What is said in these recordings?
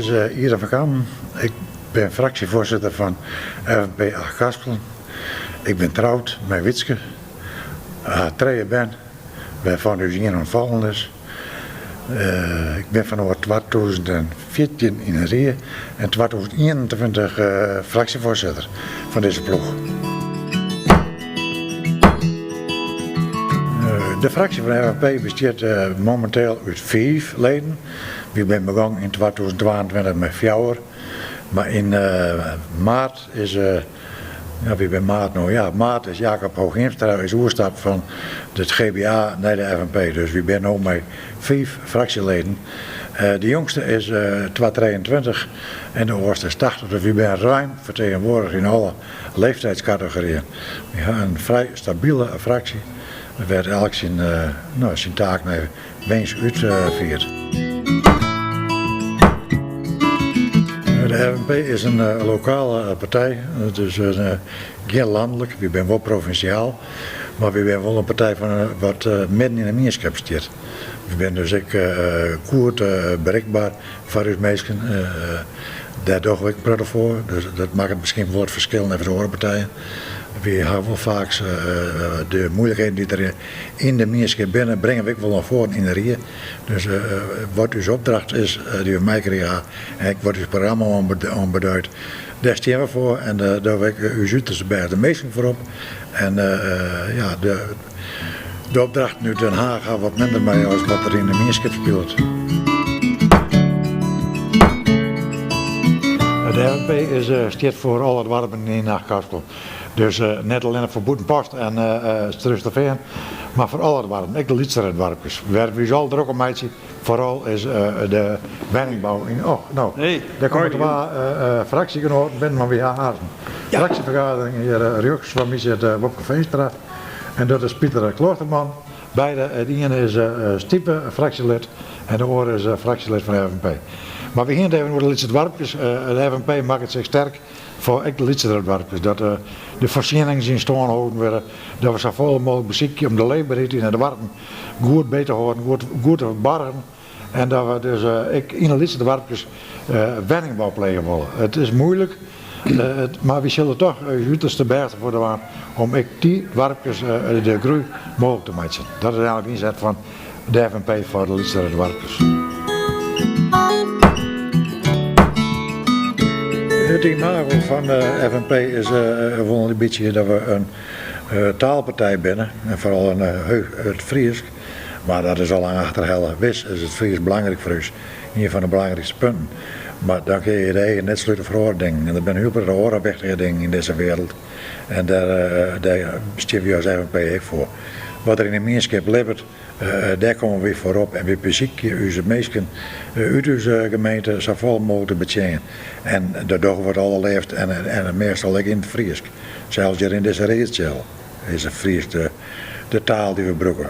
is Iere van Kammen. Ik bin fraksjefoarsitter fan FNP Achtkarspelen. Ik bin troud mei Wietske. Ha trije bern, wêrfan't ús ien ûntfallen is. Ik bin fanôf 2014 yn de rie en 2021 fraksjefoarsitter fan dizze ploech. De fraksje fan de FNP bestiet mominteel út fiif leden. Wy binne begûn yn 2022 mei fjouwer, mar yn maart is Ja, wy binne maart no. Ja, maart is Jacob Hooghiemstra is oerstapt fan it GBA nei de FNP. Dus wy binne no mei fiif fraksjeleden. De jongste is 223 en de âldste is 80. Dus wy binne ruim fertegenwoardige yn alle leeftijdskategoryen. Wy ha in frij stabile fraksje wêr't elk syn, no, syn taak nei wens útfierd. De FNP is in lokale partij, it is gjin lanlik, wy binne wol provinsjaal, mar wy binne wol in partij fan wat midden yn de mienskip stiet. Wy binne dus ek goed berikber foar ús minsken, dêr dogge we ek in protte foar, dus dat makket miskien wol it ferskil neffens oare partijen. Wy hawwe wol faaks de moeilikheden dy't der yn de mienskip binne, bringe we ek wol nei foaren yn de rie. Dus wat ús opdracht is, dy't we meikrige ha, en ek wat ús programma oanbeduidt, dêr stean we foar en dêr dogge we ek ús uterste bêst. De minsken foarop en ja, de opdrachten út Den Haag ha wat minder mei as wat der yn de mienskip spilet. De FNP is, stiet foar alle doarpen yn Achtkarspelen. Dus net allinnich foar Bûtenpost en Surhústerfean, mar foar alle doarpen, ek de lytsere doarpkes. Wêr't we ús al drok om meitsje, foaral is de wenningbou yn. Och, no, dêr komme twa fraksjegenoaten binnen, want wy ha aanst in fraksjefergadering. Hjir rjochts fan my sit Wopke Veenstra en dat is Pieter Kloosterman. Beide, it iene is Stipe fraksjelid en de oare is fraksjelid fan de FNP. Mar we hiene it even oer de lytse doarpkes. De FNP makket sich sterk foar ek de lytsere doarpkes, dat de foarsjennings yn stân holden wurde, dat we safolle mooglik besykje om de leefberheid yn de doarpen goed by te hâlden, goed, goed te bargen en dat we dus ek yn de lytse doarpkes wenningbou plege wolle. It is moeilik, mar wy sille toch ús uterste bêst derfoar dwaan om ek dy doarpkes de groei mooglik te meitsjen. Dat is eigenlik de ynset fan de FNP foar de lytsere doarpkes. It imago fan de FNP is wol in bytsje dat we in taalpartij binne en foaral in it Frysk, mar dat is al lang achterhelle. Wis is it Frysk belangryk foar ús, ien fan de belangrykste punten, mar dan kinne je de eagen net slute foar oare dingen en der binne hiel protte oare wichtige dingen yn dizze wereld en dêr stean wy as FNP ek foar. Wat der yn de mienskip libbet, Dêr komme wy foarop en wy besykje ús minsken út ús gemeente safolle mooglik te betsjinjen. En dat dogge we it allerleafst en it meastal ek yn it Frysk. Sels hjir yn dizze riedsseal is it Frysk de taal dy't we brûke.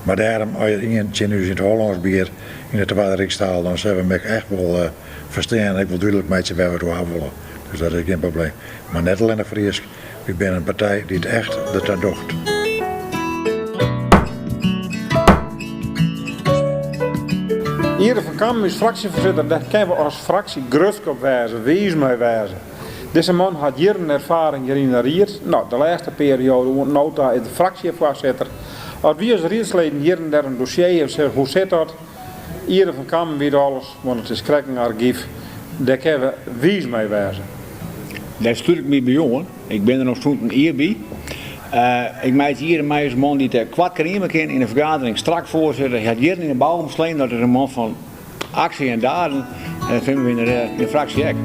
Mar dêrom, as ien tsjin ús yn it Hollânsk biet, yn de twadde rykstaal, dan sille we him ek echt wol ferstean en ek wol dúdlik meitsje wêr't we it oer hawwe wolle. Dus dat is gjin probleem. Mar net allinnich Frysk. Wy binne in partij dy't echt derta docht. Iere van Kammen, ús fraksjefoarsitter, dêr kinne we as fraksje grutsk op wêze, wiis mei wêze. Dizze man hat jierren erfaring hjir yn de ried. No, de lêste perioade oant no ta is er fraksjefoarsitter. As wy as riedsleden hjir en dêr in dossier hawwe, sizze hoe sit dat? Iere van Kammen wit alles, want it is krekt in argyf. Dêr kinne we wiis mei wêze. Dêr slút ik my by oan. Ik bin der no sûnt in jier by. Ik meitsje Iere mei as in man dy't koart krieme kin, yn de fergadering strak foarsitter. Hy hat jierren yn de bou omslein, dat is in man fan aksje en daden. En dat fine we yn de fraksje ek.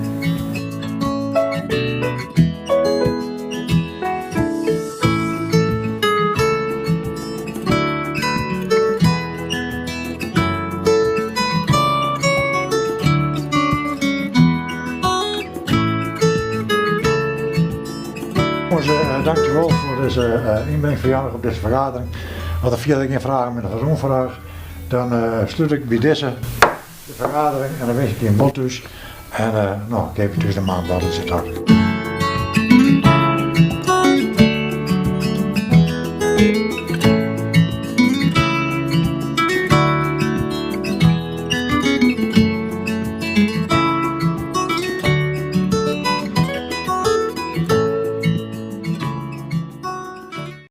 Jongens, eh, dankjewol foar dizze eh, ynbring fan Janneke op dizze fergadering. As der fierder gjin fragen binne of oanfraach, dan eh, slút ik by dizze de fergadering en dan winsk ik jim wol thús. En no, ik geef je thús de maand wat het zit.